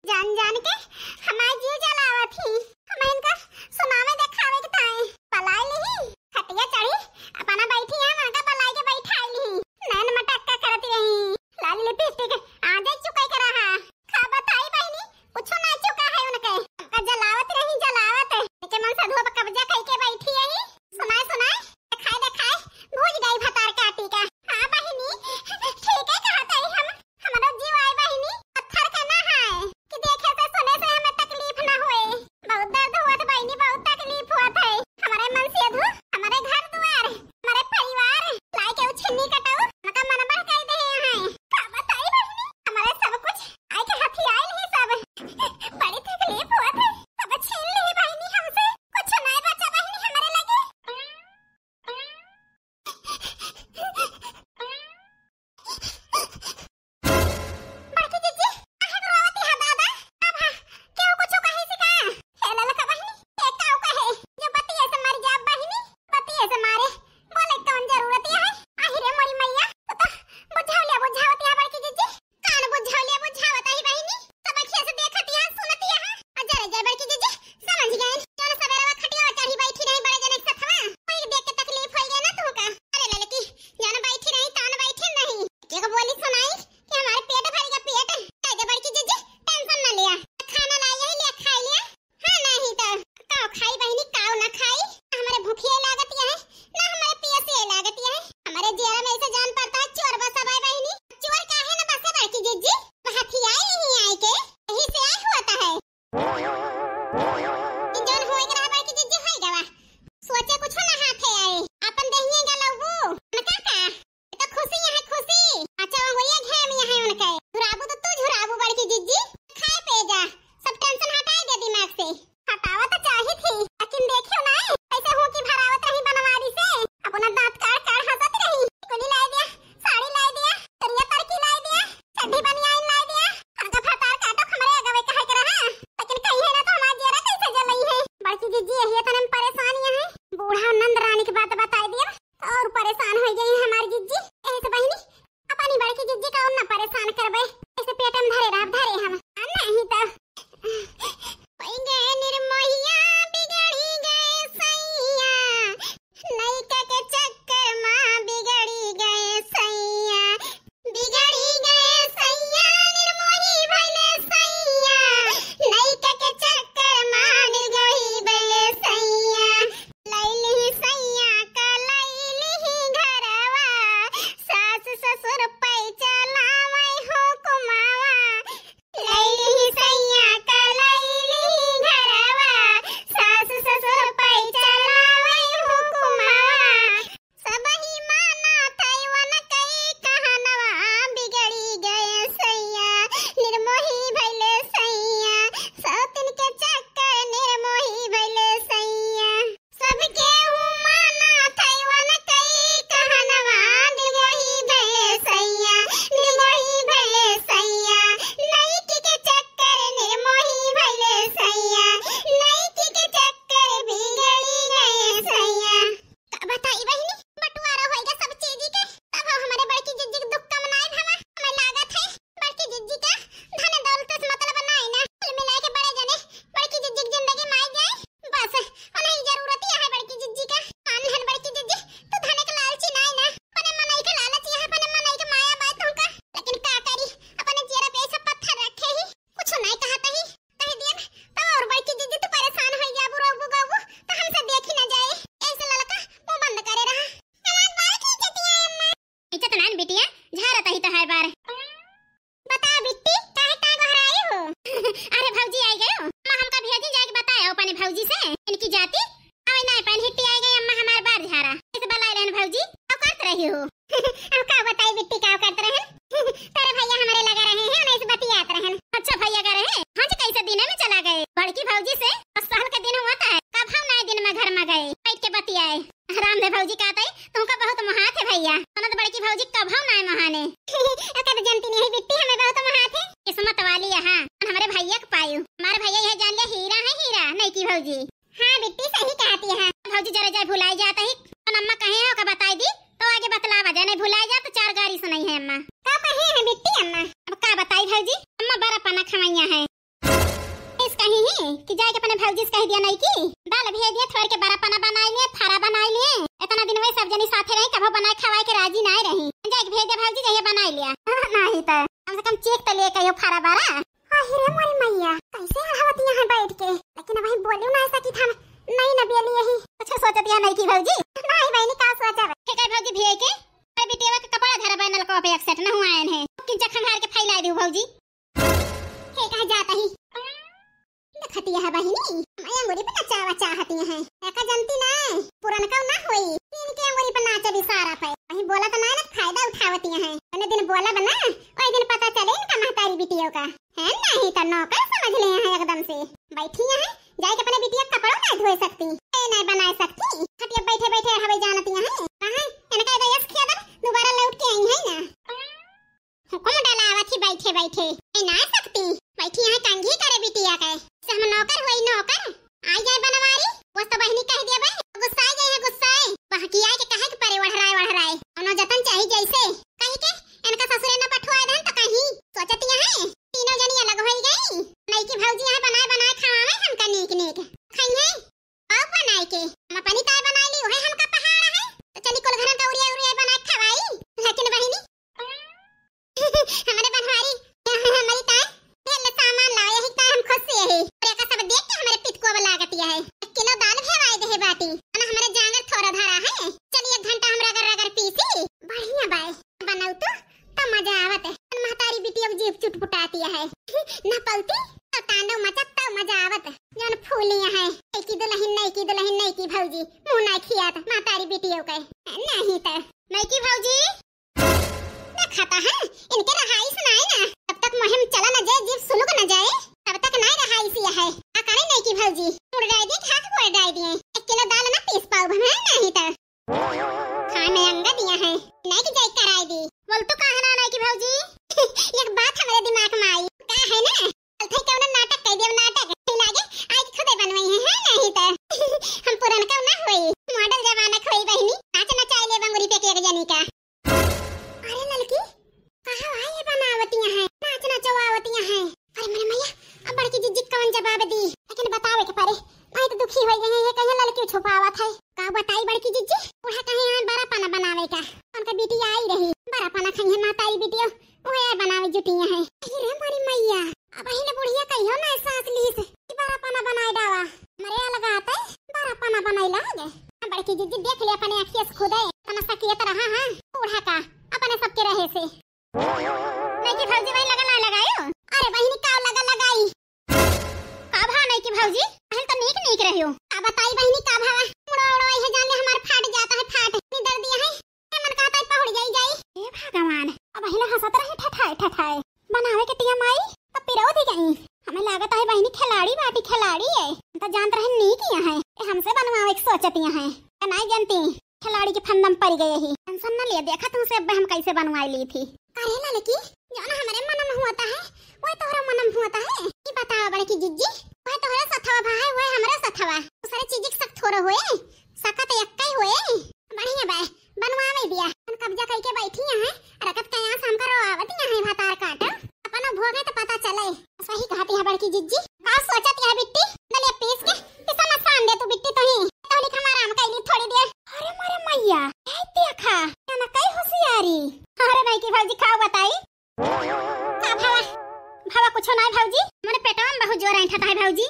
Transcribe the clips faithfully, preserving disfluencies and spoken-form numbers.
जान जान के हमार जीव जलावत ही। हम इनका सुनावे देखावे के ताई बलाई लिही, खटिया चढ़ी, अपना बैठी है, वहाँ का बलाई के बैठाई लिही। नैन मटक्का करत रही, लाली लिपस्टिक आ जाए चुकाई करा है। का बताई बहिनी, कुछो ना चुका है उनके। का जलावत रही, जलावत। के मन सधुआ पर कब्जा कई के बैठी है। सुनाए, सुनाए, देखाए, देखाए, भूज गई भतार काटी का। हाँ बहिनी, ठीक है कहत है हम। हमारो जीव आए बहिनी, पत्थर का ना है कि देखे से सुने से हमें तकलीफ ना होए। बहुत दर्द हुआ था बहिनी, बहुत तकलीफ हुआ था। हमारे मन से अधू, हमारे घर दुआर, हमारे परिवार, लाई के उछिन्नी कटाऊ, मका मन भड़काई दे हैं। का बताई बहिनी, हमारे सब कुछ आई के हथियाइल ही सब। बड़ी तकलीफ हुआ था, सब छीन ली बहिनी हमसे। कुछ नहीं बचा बहिनी हमारे लगे। बड़की जिज्जी, काहे रोवत है दादा? अब हाँ, केहू कुछ कहे से का? हे ललका बहिनी, के काऊ कहे? जो बतिये से मर जा बहिनी, बतिये से मारे। बोले कौन जरूरत है? आही रे मोरी मैया, तू तो बुझावलिया बुझावत है बड़की जिज्जी। कान बुझावलिया बुझावत है बहिनी, सब अखिया से देखत है, सुनत है। अजर जय बड़की जिज्जी, समझ गए। चल सवेरे खटिया चढ़ी बैठी रही बड़े जने के सथवा, वही देख के तकलीफ हो गया ना तुमका। अरे ललकी, जान बैठी रही, तान बैठी नहीं। एक बोली सुनाई कि हमारे पेट भरेगा पेट। कह दे बड़की जिज्जी, टेंशन ना लिया, खाना लाई यही लिया, खाई लिया। हाँ, नहीं तो काव खाई बहिनी, काव ना खाई। ना हमारे भूखिया लागत है, ना हमारे पियसिया लागत है। हमारे जियरा में ऐसे जान पड़ता है, चोर बसा बाय बहिनी। चोर काहे ना बसे बड़की जिज्जी? वो हथियाई नहीं आए के, यही से आए हुआ था है। कि जौन होए के रहा बड़की जिज्जी, होए गवा। सोचे कुछ ना हाथे आए, अपन देहिए गलऊ। उनका का? ये तो खुशी है, खुशी। अच्छा, वो ये घेम यहाँ उनके। झुराबू तो तू झुराबू बड़की जिज्जी। खाए पे जा, सब टेंशन हटाए दे दिमाग से। हटावा तो चाही थी, लेकिन देखियो ना, ऐसे हो कि भरावत रही बनवारी से, अपना दांत काड़ काड़ हंसत रही। टिकुली लाई दिया, साड़ी लाई दिया, करिया तरकी लाई दिया, चड्ढी बनियान लाई दिया। हमका भतार काटो, हमरे अगवे कहे के रहा, लेकिन कही है ना तो हमार जियरा कैसे जलई है। बड़की जिज्जी यही तने परेशान है, बूढ़ा नंद रानी के बात बताई दिया तो और परेशान हो गई है हमार जिज्जी। ऐसे बहिनी, अपनी बड़की जिज्जी का और ना परेशान करबे, ऐसे पेट में धरे रह, धरे हम। आ, नहीं तो। होई गए निर्मोहिया, बिगड़ी गए सैया, लइका के चक्कर मा बिगड़ी गए सैया, बिगड़ी गए सैया, निर्मोही भइले सैया, लइका के चक्कर मा निर्मोही भइले सैया। लइली सैया का लइली घरवा, सास ससुर पै चलावै हुकुमावा। लइली सैया का लइली घरवा, सास ससुर पै चलावै हुकुमावा। सबही माना थैवन कई कहनवा, बिगड़ी गए सैया, निर्मोही भइले सैया, सौतिन के चक्कर निर्मोही भइले सैया। सबके हूँ माना थैवन कई कहनवा, निर्मोही भइले सैया, निर्मोही भइले सैया, लइकी के चक्कर निर्मोही भइले सैया, लइकी के चक्कर बिगड़ी गए सैया। का बताई बहिनी, बंटवारा होइगा सब चीजी के। तब हमरे बड़की जिज्जी के दुख कम नाई भवा। हमें लागत है बड़की जिज्जी का धन दौलत से मतलब नाई ना। कुल मिलाए के बड़े जने बड़की जिज्जी की जिंदगी माई गए। बस उन्हें जरूरत ही है बड़की जिज्जी का। कान हन बड़की जिज्जी, तू धन के लालची नाई ना। अपने मनई के लालच यहाँ, अपने मनई के माया बाय तुमका। लेकिन का करी, अपने जियरा पे ऐसा पत्थर रखे ही। कुछ नाई कहत ही। कह दियन, तब और बड़की जिज्जी तू परेशान होई जाबू, रोबू गाबू, तो हमसे देखी ना जाए। ऐसे ललका मुंह बंद करे रहा। हमार बाल खींचत है अम्मा। खींचत नान बिटिया, झारत ही तो है बार। बता बिट्टी, काहे का गोहराई हो? अरे भौजी आई गयो, अम्मा हमका भेजी जाके बताए अपने भौजी से, इनकी जाति अउर नाई पहन हिट्टी आई गई अम्मा हमार बार झारा। इस बलाई रहन भौजी, का करत रही हो? अब का बताई बिट्टी, का करत रहन? तेरे भैया हमारे लगा रहे हैं, उन्हें से बतियात रहन। अच्छा भैया का रहे, हंस कैसे दिन में चला गए? बड़की भौजी से दस साल के दिन हुआ था, कब हम नाई दिन में घर में गए, बैठ के बतियाए। राम दे भौजी कहत है, तुमका बहुत मोहात है भैया। ननद बड़की भौजी कब हम नाई मोहाने। ओका तो जानती नहीं बिट्टी, हमें बहुत मोहात है। किस्मत वाली है, हाँ, हमरे भैया के पायु। हमारे भैया यह जान लिया हीरा है, हीरा, नहीं की भौजी। हाँ बिट्टी, सही कहती है। भौजी जरा जाए भुलाई जात ही, तो अम्मा कहे हैं, ओका बताई दी, तो आगे बतलावा जाए, नहीं भुलाई जा तो चार गारी सुनाई है अम्मा। का कहे हैं बिट्टी अम्मा? अब का बताई भौजी, अम्मा बड़ा पना खवैया है। कि जाए के अपने भौजी से कहि दिया नहीं कि दाल भेज दिया, थोड़ के बड़ा पना बनाइ लिए, फारा बनाइ लिए। इतना दिन वही सब जनी साथे रही, कभो बनाए खवाए के राजी नाहीं रही। जाए के भेज दिया भौजी, जइहे बनाइ लिया। नाहीं त कम से कम चीख त ले कहियो फारा बारा। आहि रे मोरी मैया, कैसे हड़ावतिया है बैठ के, लेकिन अबहीं बोलियो नाहीं सकित हम, नहीं न बेली यही। कुछ सोचतिया नहीं कि भौजी? नाहीं बहिनी, का सोचब? के कहे भौजी भिया के, अरे बिटिया के कपड़ा धरा बा नलकवा पे एक सेट न हुआ आयन है, कि जखन घर के फैला दियो भौजी। के कहे जाता ही। देखतिया है बहिनी, मैं अंगूरी पे नचावा चाहतिया है। एका जनती ना, पुरनका ना होई। इनके अंगूरी पे नाचब इशारा पे। कहीं बोला तो ना, ना फायदा उठावतिया है। उन्हें दिन बोला बना, वही दिन पता चले इनका महतारी बिटियों का। है नहीं तो नौकर समझ ले हैं एकदम से। बैठी हैं, जाए के अपने बिटिया कपड़ों ना धोए सकती, ए ना बनाए सकती। खटिया बैठे बैठे हवे जानतिया है। कहाँ इनका इधर यस खिया दब, दोबारा लौट के आई है ना। हुकुम डलावत ही बैठे बैठे। ए ना सकती, बैठी हैं कंघी करे बिटिया के। से हम नौकर हुई नौकर। आई जाए बनवारी, बस तो बहिनी कह दिया बे, गुस्साए जाए है गुस्साए। बहकी आए के कहे के परे ओढ़राए ओढ़राए। कोनो जतन चाही जैसे। कही के इनका ससुरे न पठुआ देन तो कहीं। सोचतिया है, तीनों जनी अलग होई गई। नई की भौजी यहाँ बनाए बनाए खवावे हमका नीक नीक। खाई है, अब बनाए के। हम अपनी ताय बनाए ली, वही हमका पहाड़ा है। तो चली कुल घरन का उरिया उरिया बनाए खवाई। लेकिन बहिनी, हमारे बनवारी, हमारी ताय, ये ले सामान लाओ, यही ताय हम खुश से यही। और एका सब देख के हमारे पितको अब लागत यह है। एक किलो दाल भेवाए दे बाटी, ना हमारे जांगर थोड़ा धरा है। चलिए एक घंटा हम रगर रगर पीसी। बढ़िया बाय, बनाऊ तो, तब मजा आवत है। महतारी बिटिया अब जीभ चुटपुटाती है। ना पलती, तो तांडव मचत, तब मजा आवत। जौन फूलिया है, नई की दुल्हन, नई की दुल्हन, नई की भौजी, मुँह ना खियात, महतारी बिटियों के। नहीं तो। नई की भौजी, देखता है, इनके रहाइश ना है ना, जब तक मुहिम चला न जाए, जीभ सुलुक न जाए, तब तक ना रहाइश यह है। आ करे नई की भौजी, मुड़ डाई दी, खाक गोड़ डाई दिए, एक किलो दाल ना पीस पाऊ भमे नहीं तो। खाए में अंगा दिया है, नहीं की जाई कराई दी। बोल तू कहाँ ना नई की भौजी? एक बात हमारे दिमाग में आई, का है ना, चल थे कौनो नाटक कह देव, नाटक। लागे आज खुदे बनवाई है, है नहीं तो। हम पुरनका ना होई, मॉडल जमाना खोई बहिनी, नाच नचाए ले बंगुरी पे के एक जनी का। अरे ललकी, कहाँ भाई ये बनावतिया है, नाच नचवावतिया है। अरे मेरे मैया, अब बड़की जिज्जी कौन जवाब दी, लेकिन बतावे के परे, नहीं तो दुखी हो गई है, ये कहीं ललकी छुपावत है। का बताई बड़की जिज्जी, उहे कहीं यहाँ बड़ा पाना बनावे का, उनका बिटिया आई रही, बड़ा पाना खाई है महतारी बिटिया, उहे बनावे जुटिया है। अरे रे मोरी मैया, अब ही ने बुढ़िया कहियो ना सांस लीस कि बड़ा पाना बनाए डावा, मरे अलगा आते बड़ा पाना बनाए लागे। बड़की जिज्जी देख ले अपने अखिया से खुदे, तमाशा किए तो रहा है बूढ़ा का, अपने सबके रहे से। नहीं कि भौजी वही लगा ना लगायो। अरे बहिनी का लगा लगाई? का भा नहीं कि भौजी, पहले तो नीक नीक रहियो। का बताई बहिनी का भा, मुड़ो उड़ो यह जान ले हमार फाट जाता है फाट, इतनी दर्द दिया है, मन कहता है पहुड़ जाई जाई। हे भगवान, अब पहले हंसत रहे ठठाए ठठाए, बनावे के टिया माई, तब पिरो दी गई। हमें लागत है बहिनी खिलाड़ी बाटी, खिलाड़ी है, हम तो जानत रहे नीक यहाँ है, ये हमसे बनवावे के सोचतिया है, तो नहीं जानती। खिलाड़ी के फंदम पड़ गए ही। टेंशन न ले, देखा तुमसे अब हम कैसे बनवाई ली थी। अरे ललकी, जौन हमरे मनम हुआ है, वही तोहरा मनम हुआ है। ये बताओ बड़की जिज्जी, वही तोहरा सथवा भा है, वही हमरा सथवा। दूसरे चीज के सक थोड़ा होए, सकत एक्कै होए। बढ़िया बाय, बनवावे दिया। हम कब्जा कइके बैठी हैं, रकत कयास हमका रोआवत यहाँ है भतार काट। अपना भोगे तो पता चले। सही कहती है बड़की जिज्जी। का सोचत है बिट्टी? दलिया पीस के पिसना सान दे तू बिट्टी, तो ही तो लिख हम आराम कैली थोड़ी देर। अरे मोरे मैया, ए देखा, ना कई होशियारी। अरे नहीं की भौजी खाओ बताई। का भवा? भवा कुछो नहीं भौजी, मोरे पेटवा में बहुत जोर ऐंठत है भौजी।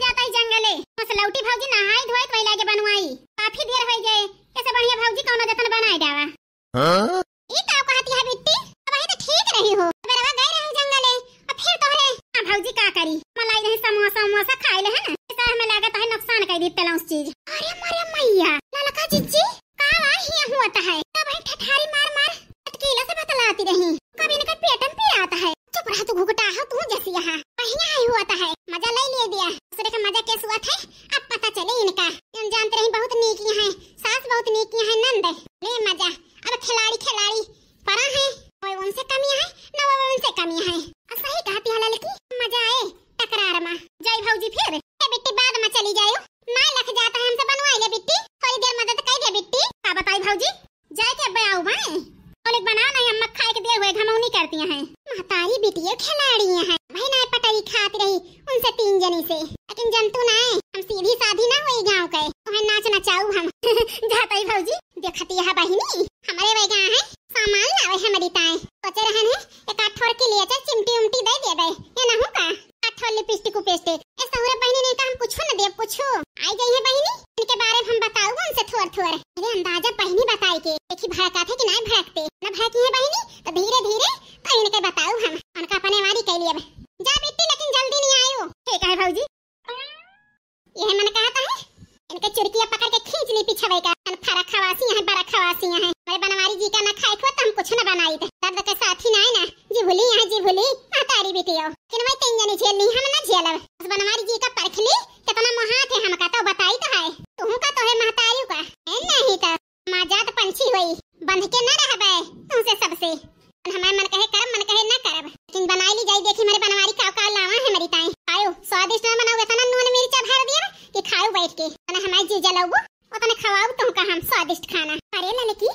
जाता ही जंगले, बस लौटी भौजी नहाई धोई तो लागे बनवाई। काफी देर हो गए, कैसे बढ़िया भौजी कौनो जतन बनाए डावा। हाँ? ई का कहती है बिट्टी? अब ये तो ठीक रही हो। बेरवा गए रहे जंगले, अब फिर तोहरे। हाँ भौजी का करी? मलाई रही समोसा उमोसा खाए ले है ना। ऐसा हमें लागत है नुकसान कर दी तलाउस चीज। अरे मरे मैया, ललका जिज्जी, का वाह हिया हुआ है? तब हम ठठारी मार मार अटकीला से बतलाती रही। कब इनका पेटन पिरात है। चुप रहा तू घुघटा हो तू जैसी यहाँ। बढ़िया है हुआ है। मजा ले लिए दिया। दूसरे का मजा कैसे हुआ था? अब पता चले इनका। हम जानते रही बहुत नीक यहाँ है। सास बहुत नीक यहाँ है नंद। ले मजा। अब खिलाड़ी खिलाड़ी परा है, कोई उनसे कमी है, न वो उनसे कमी है। आ सही कहती है ललकी, मजा आए टकरार मा। जाई भौजी फिर, ए बिट्टी बाद मा चली जायो, ना लख जाता है हमसे बनवाई ले बिट्टी, थोड़ी देर मदद कर दे बिट्टी। का बताई भौजी, जाए के अब आओ भाई, और एक बनाओ नहीं अम्मा खाए के देर हुए घमौनी करती हैं। महतारी बिटिया खिलाड़ी हैं, भाई ना पटाई खाती रही उनसे तीन तनी से। लेकिन जनतू ना है, हम सीधी साधी ना होई गाँव के, तोहे नाच नचाऊ हम। जात हई भौजी, देखती है बहिनी, हमरे वही गाँव है, सामान लावे है हमरी ताए। सोचे रहन है, एक आठ ठोर के लिए चाहे चिमटी उमटी दे देबे, ये ना हो का? आठ ठोर लिपस्टिक उपिस्टिक, ए सहुरे बहिनी नहीं तो हम कुछो न देब, कुछो। आई गई है बहिनी, इनके बारे में हम बताऊ उनसे थोर थोर। अरे अंदाजा बहिनी बताई के, देखी भड़कात है कि नहीं भड़कते, न भड़की है बहिनी, तो धीरे धीरे तो इनके बताऊ हम, उनका अपने वारी कैली अब। जा बिट्टी, लेकिन जल्दी नहीं आयो। ठीक है भौजी। यह मन कहता है, इनके चुरकिया पकड़ के खींच ली पिछवे का। अन फरा खवासी है, बरा खवासी है। हमारे बनवारी जी का ना खाए खो तो हम कुछ ना बनाई थे। दर्द के साथी ना है ना, जी भूली यहाँ, जी भूली, महतारी बिटियो। किन वही तीन जनी झेल ली, हम ना झेलब। बस बनवारी जी का परख ली, कितना मोहात है हमका तो बताई तो है। तुहू का तो है महतारी का, है नहीं तो। माँ जात पंछी होई, बंध के न रहबे तुमसे सबसे। हमारे मन कहे करब, मन कहे न करब, लेकिन बनाई ली जाई। देखी हमारे बनवारी का का लावा है मेरी ताई। आयो, स्वादिष्ट में बनाऊ, इतना नून मिर्चा भर दिया कि खाओ बैठ के। अने हमारे जी जलाऊ, उतने खवाऊ तुमका हम स्वादिष्ट खाना। अरे ललकी,